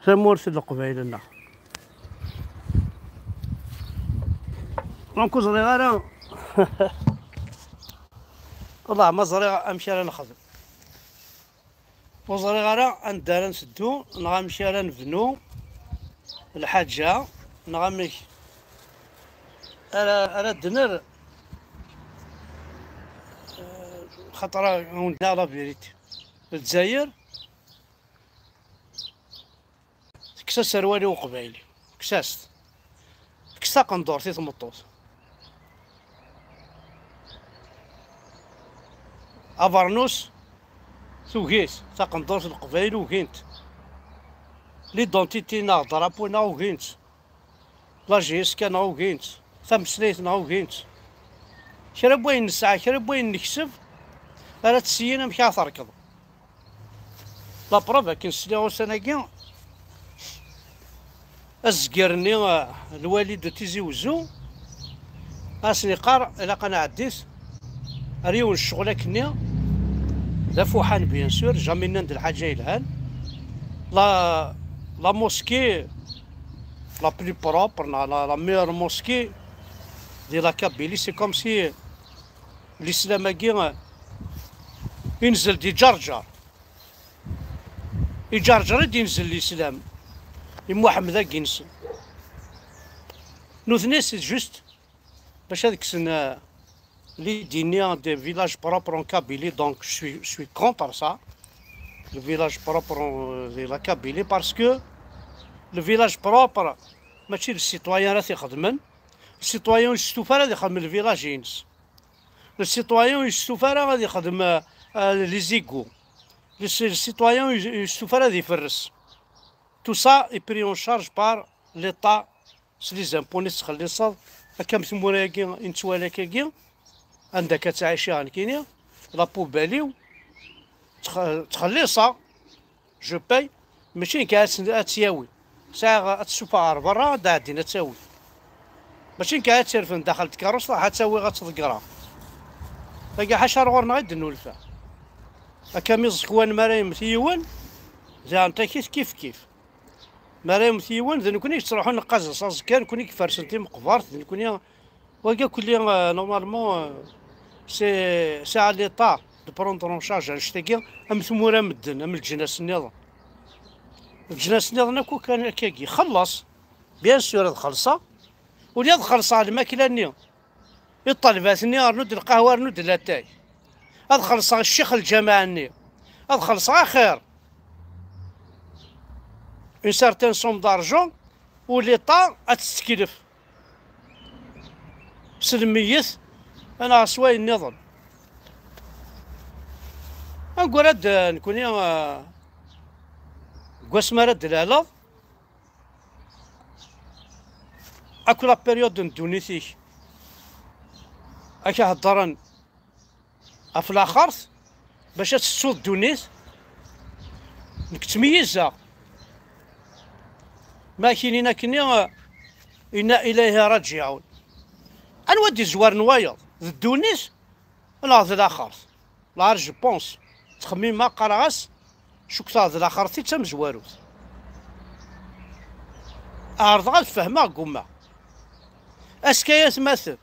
ثمورت القبايل لنا donc زريغ راه والله ما زريغ امشي راه نخدم وزريغ راه ندار نسدو نغمشي راه نبنو الحاجة نغمش راه دنر خاطر عندنا la vérité الجزائر كسا سروالي وقبايلي كساس كسا قندورتي تمطوط افرنوس ثوغيس تا قندورت القبايل وكينت l'identité نا drapeau نا وكينت la JSK نا وكينت تمسليت نا وكينت كرا بوين نسعى كرا بوين نكسب راه تسينا مشى تركض la preuve كنسليغو سناكي الزكرني الوالد تيزي وزو اسني قار الا قنا عديس ريون الشغل كني ذا فوحان bien sûr jamais ندير الحاجة يلهان la mosquée la plus propre la meilleure mosquée de la Kabylie c'est comme si الاسلام كي ينزل دي جرجر يجرجر ينزل الاسلام محمد كينسل نوثني c'est juste باش هذيك السنة l'idée des villages propres en Kabylie donc je suis contre ça le village propre de la Kabylie parce que le village propre ماشي ال citoyen راه تيخدمن ال citoyen يستوفى راه يخدم ال village ينس ال citoyen يستوفى راه غادي يخدم les égouts ال citoyen يستوفى راه يفرس tout ça est pris en charge par l'État c'est les impôts نتخلص كم ثموراكي نتوالا كاكي عندك تعيشي غنكيني la poubelle تخلصها je paye ماشي كاع تساوي ساعة تسوفا برا دادينا تساوي ماشي كاع تسيرفن داخل الكاروس راح تساوي غتذكرها كاع حاشا غورنا غير دنولفا هكا ميزكوان مرايم ثيون زعما كيف كيف كيف مرايم ثيون ذا نكوني تروحو نقاز صازكا نكوني كفرسنتي مقبرت نكوني وكا كلي normalement c'est à l'État de prendre en charge هادشي ام ثمورا مدن ام الجناس النظام الجناس النظام كو كان كاكي خلص bien sûr خلصه ولا خلصها الماكلة ني الطلبات ني رنود القهوة رنود لاتاي ادخل الشيخ الجماعة ني ادخل خير une certaine somme d'argent و l'État اتستكلف سلميت انا سواي النظام نقول هاد نكوني قوس ما رد لا اكو la période ندونيتيك اكا هضرن افلاخرت باش تسود دونيت نكتميزها ما كاينين كني إنا إليه راجعون أنودي زوار نوايض الدونيس ولا ذا الآخر لا je pense تخميم ما قراغاس شو ذا الآخر تي تم زواروت أعرض غاد فهمها قمة أسكايا مثل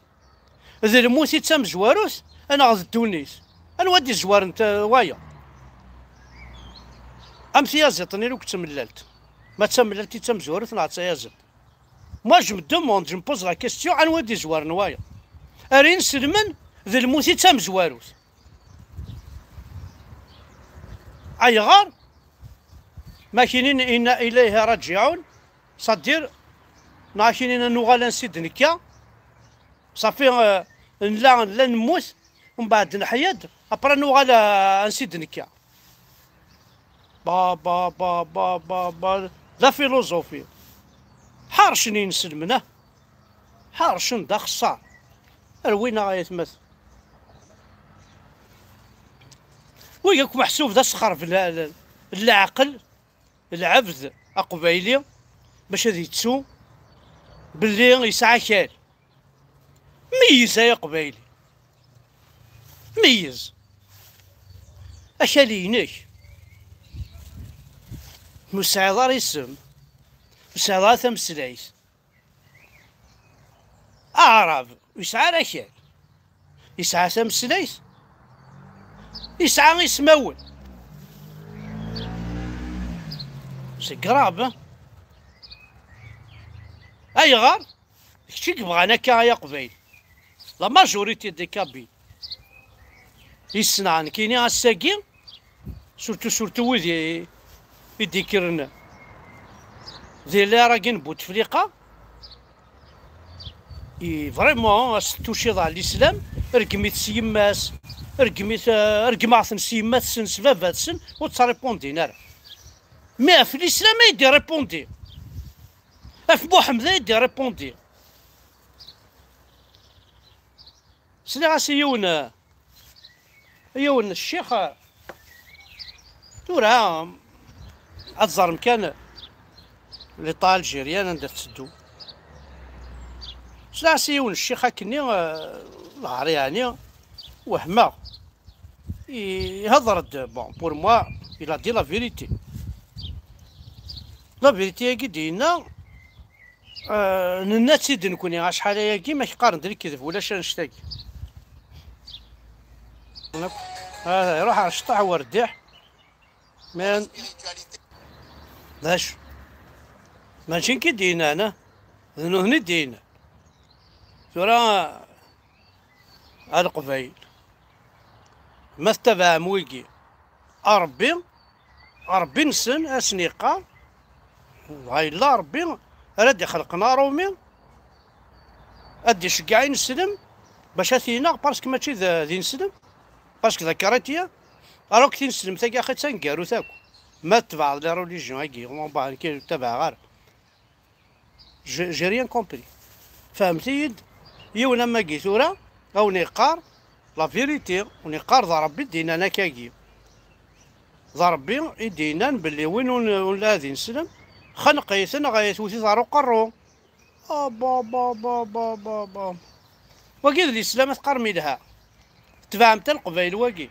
ذا الموت تم زواروت أنا غاد الدونيس أنودي زوار نتا وايا أم ثيازيطني لو كنت ملالت ما تمللتي تم زوارت نعطي يازيط moi je me demande je me pose la question عن ودي زوار نوايا ارين سلمن ذا الموتي تام زواروت ايغار ما كاينين انا اليه راجعون صدير ما كاينين نوغال نسيد نكا صافي لا لا نموت ومن بعد نحيد après نوغال نسيد نكا با با با با با با la philosophie حارشني نسلمنه حارشن دا خسار روينا غاية مثل وياك محسوب دا سخر في العقل العبد اقبايلي باش هذي تسو باللي يسعى كال ميز يا قبايلي ميز اشالينك مساعد راه يسم يسعى تمسلايت أعراب يسعى ركال يسعى تمسلايت يسعى يسمول c'est grave. أيغار كتشي كبغانا كا يا قبيل la majorité des Kabyles يصنعن كاينين الساكي surtout ويد يديكرن ذي لا راكين بوتفليقه et vraiment توشيض على الاسلام رقميت سيماس رقميت رقمعثن سيمات سن سبابات سن وتريبوندي نار mais في الاسلام يدي répondre في بوحمد يدي répondre سني غاسي يون الشيخ تورا أتزار مكان l'État algérien عندها تسدو سني يون الشيخ هكني العار يعني وهما يهضر bon pour moi il a dit la vérité la vérité كي دينا ننا تسيد نكوني شحال ياكي ما كيقارن دري كذب ولا شنشتاكي هذا يروح على الشطح ورديح من باش ماشي كي دينا انا ذنوهني دينا ترى القبيل ما تبع مويكي ربي ربي نسن اسنيقا هاي لا ربي راه خلقنا رومي ادي شكاعي نسلم باش اثينا parce que ماشي ذي نسلم parce que ذا chrétien راك تنسلم تاكي اخي تنكارو تاكو ما تبع les religions هاكي ومن بعد كي تبع غير j'ai rien compris فهمتي يونا ما كي ثورا او نقار la vérité ونقار ذا ربي دينا انا كاكي ذا ربي يدينا بلي وين ولا ذي نسلم خنقيتن غايتوتي ضارو قرو با با با با با با وكيد الاسلام تقرمي لها تفهم تا القبايل واكي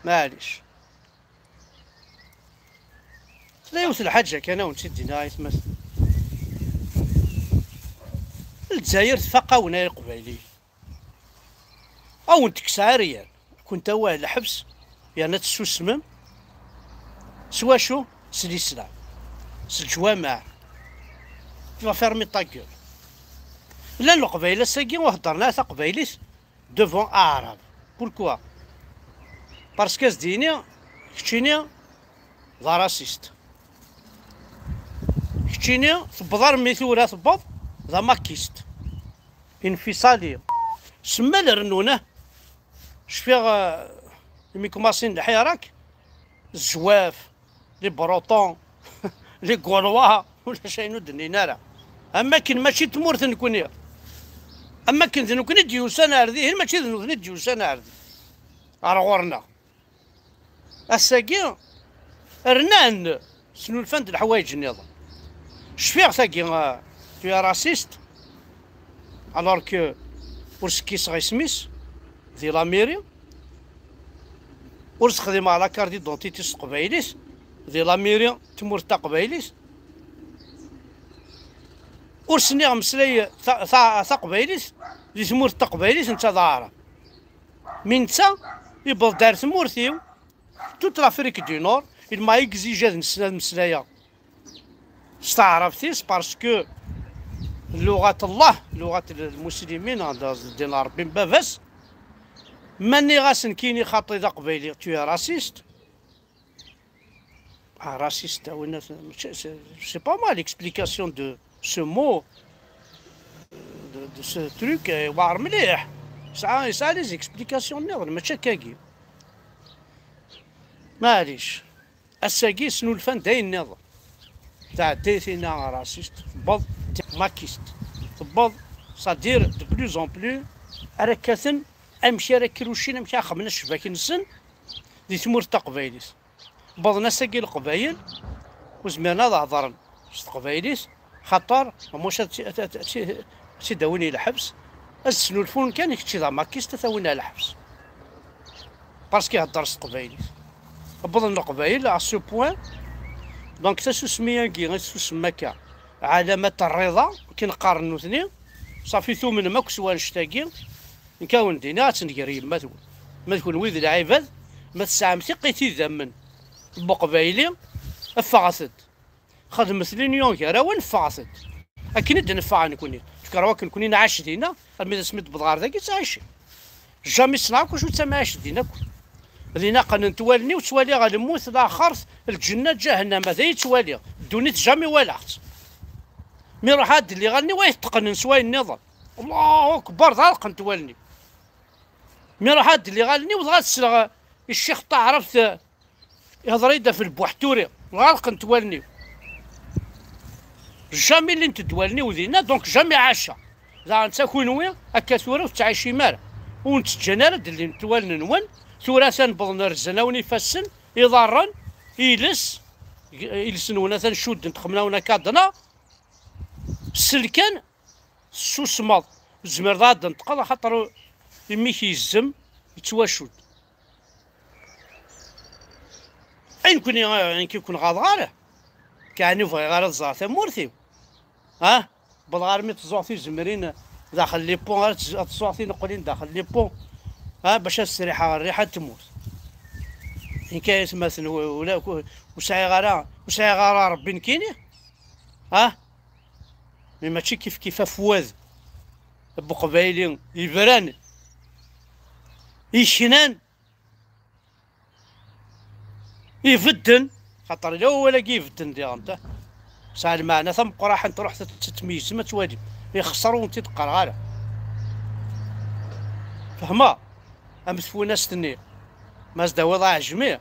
معليش لا يوصل الحاجة كان ونسيت دينا يتمثل الجزائر تفقاونا يا القبايلي او نتكسع ريال كنت واه الحبس يعني تسوسمم سوا شو سلسلة سلجوامع tu vas fermer ta gueule. لا القبيلة ساكي وهضرنا تا قبايليس devant عرب pourquoi parce que ديني كتشيني ذا raciste كتشيني تبضر ميثورة تبض ذا makiste انفصالي سما لرنونه شفيغ مي كوماسين الحراك الزواف les Bretons les Gaulois ولا شي ندني راه اما كن ماشي تمورت نكوني اما كن نكوني ديوسان اردي ماشي نكوني ديوسان اردي ارغورنا الساكي رنان سنو الفند الحوايج النظام شفيغ تاكي tu es raciste alors que ورسكيس غيسميس دي la mairie ورسخدم على carte d'identité قبايليس دي la mairie تمورت تا قبايليس ورسني غمسلاي تا قبايليس دي تمورت تا قبايليس نتا ضارة من نتا يبض دار تمورتيو toute l'Afrique du Nord il m'a exigé نسلا مسلايا استعرفتيس parce que لغة الله لغة المسلمين دين ربي بافاس ماني غاسن كيني خاطي ذا قبايلي tu es raciste raciste c'est pas mal l'explication de ce mot de ce truc واعر مليح ساعة ساعة les explications نظن ماشي كاكي معليش الساكي سنو الفن داين نظن تاع ديتينا raciste تبض makiste تبض c'est-à-dire de plus en plus ركاثن امشي راه كروشين امشي خمنا الشباك نسن دي تمورت تقبايليس بضنا ساكي القبايل وزمرنا هضرن تقبايليس خطر موش تداوني الحبس السنو الفون كان كتشي ذا makiste تاوينا الحبس parce que هضر قبايليس بضن القبايل à ce point donc تاسوسميا كي غير كا علامة الرضا كي نقارنو ثني صافي ثومن ماك سوا نشتاكي نكاون دينا تنقر يما ما تكون ويد العباد ما تسعى ثقيتي ذمن بقبايلي افغثت خدمت l'union كراون فغثت اكن نفع نكوني فكروا كنكوني نعاش دينا مي سميت بضغار ذاك تعيش jamais صنعك واش تما دينا دينا قن توالني وتوالي غادي الموت الاخر الجنة جهنم هذا يتوالي دونيت jamais والعت mais روح هاد اللي غني ويتقن سواي النظام الله اكبر ذا قن توالني mais روح هاد اللي غني وضغط السلغ الشيخ تعرفت يهضر يدا في البوحتوري غارق نتوالني jamais اللي نتدوالني وذينا donc jamais عاشا ذا انت كونوي هكا ثورة وتعيشي مارا ونتجنى اللي نتوالن نون ثورة ثنبض نرزنا ونفسن يضرن يلس يلسن ثنشود نتخمنا ونا كادنا السلكان سوسمض زمر ضاد نتقضى خاطر يميك يزم يتواشد عين كوني عين كيكون غاضغاره كعني فغي غير تزار تمورتي ها بالغار مي تزوع زمرين داخل les ponts تزوع نقولين داخل les ponts ها باش الريحة الريحة تموت ان كاين مثلا ولا وسعي غارا وسعي غارا ربي نكيني ها mais ماشي كيف كيف فواز بقبايلي يبران يشنان يفدن خاطر لا ولا كيفدن ديال انت ساعة المعنى ثم قراحة تروح تتميز ما توالي يخسر وانت تقرا غير فهما امس فوناس ما زدا وضع جميع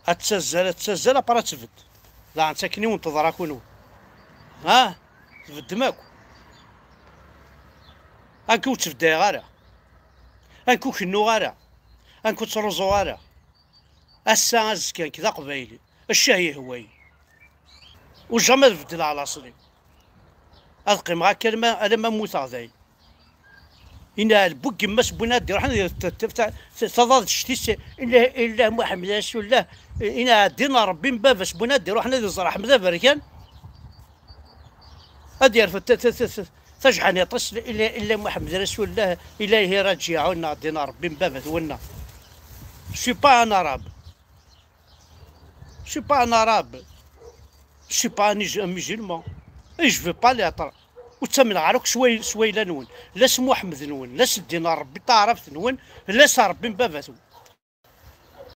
اتسزل اتسزل برا تفد لا انت كني وانتظر كونو ها تفد ماكو انكو تفدا غير انكو كنو غير انكو ترزو غير الساعة الزكان كذا قبايلي الشاهي هواي و jamais تبدل على صلي ألقي معاك كلمة أنا ما موت غذاي إن البوك ما سبونا دير حنا تضاد شتي إلا إلا محمد رسول الله إن دينا ربي بابا سبونا دير حنا زرع حمد بركان أدير تجحن يطس إلا إلا محمد رسول الله إليه راجعون دينا ربي بابا ثونا Je suis pas un arabe. Je suis pas un arabe. Je suis pas un musulman. Et je veux pas l'être. وتمن عروك شوي شوي لا نون لا سمو احمد نون لا سدينا ربي تعرفت نون لا ربي باباتو.